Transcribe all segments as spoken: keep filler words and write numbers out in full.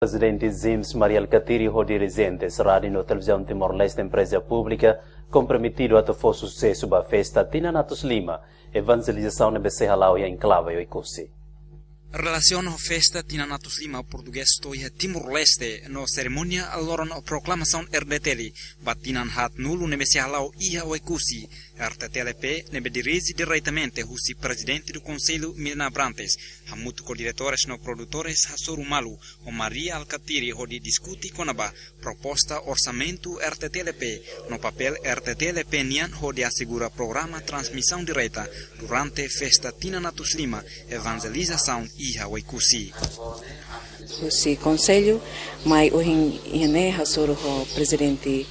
Prezidente James Mari Alkatiri ho dirijentes Rádiu no Televizaun Timor-Leste, empreza públika, komprometidu atu fó susesu ba festa tinan atus lima evanjelizasaun ne'ebé sei hala'o iha enklave Oekusi. Relasiona ho festa tinan atus lima portugés to'o iha Timor-Leste no serimónia loron proklamasaun R T T L ba tinan haatnulu ne'ebé sei hala'o iha Oekusi, R T T L P ne'ebé dirije diretamente husi Prezidente do Konsellu Milena Abrantes, hamutuk ho diretores no produtores hasoru malu ho Mari Alkatiri hodi diskute kona-ba proposta orsamentu R T T L P no papél R T T L P nian hodi asegura programa transmisaun direta durante festa tinan atus lima evanjelizasaun iha Oekusi. Husi Konsellu, mai ohin iha ne'e hasoru ho Prezidente,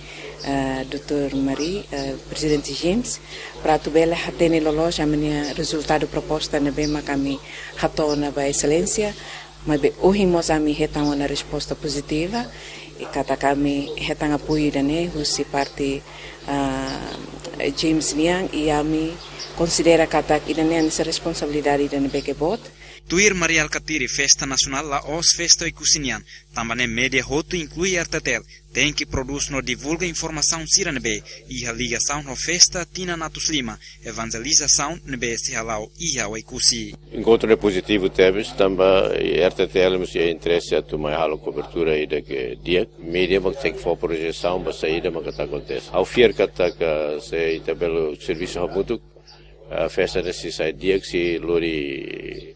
eh, doutór Mari, eh, Prezidente James, para atu bele hatene loloos ami-nia rezultadu proposta ne'ebé mak ami hato'o ona ba Exelénsia, maibé ohin mós ami hetan ona resposta pozitiva, i katak ami hetan apoiu ida-ne'e husi parte, ah, James nian, i ami konsidera katak ida-ne'e hanesan responsabilidade ida ne'ebé ke boot. Tuir Mari Alkatiri, festa nasionál la'ós festa Oekusi nian, tanba ne'e média hotu inklui R T T L, tenke prodús no divulga informasaun sira ne'ebé iha ligasaun ho festa tinan atus lima evanjelizasaun ne'ebé sei hala'o iha Oekusi. Enkontru ne'e pozitivu tebes, tanba R T T L mós iha interese atu mai halo kobertura ida ke di'ak. Média mak tenke fó projesaun ba saida mak atu akontese. Ha'u fiar katak, ah, se ita bele servisu hamutuk, ah, festa ne'e sei sai di'ak, sei lori,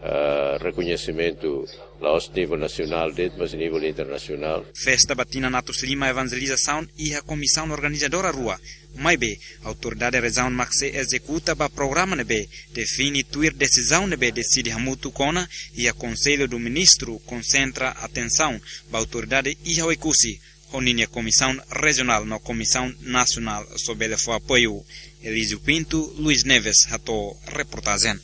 ah, rekoñesimentu la'ós nivel nasionál de'it, mas nivel internasionál. Festa ba tinan atus lima evanjelizasaun iha komisaun organizadora rua, maibé autoridade rejiaun mak sei ezekuta ba programa ne'ebé define tuir desizaun ne'ebé deside hamutuk ona, iha Konsellu do Ministru konsentra atensaun ba autoridade iha Oekusi, ho ninia komisaun rejionál no komisaun nasionál só bele fó apoiu. Elísio Pinto, Luís Neves, hato'o reportajen.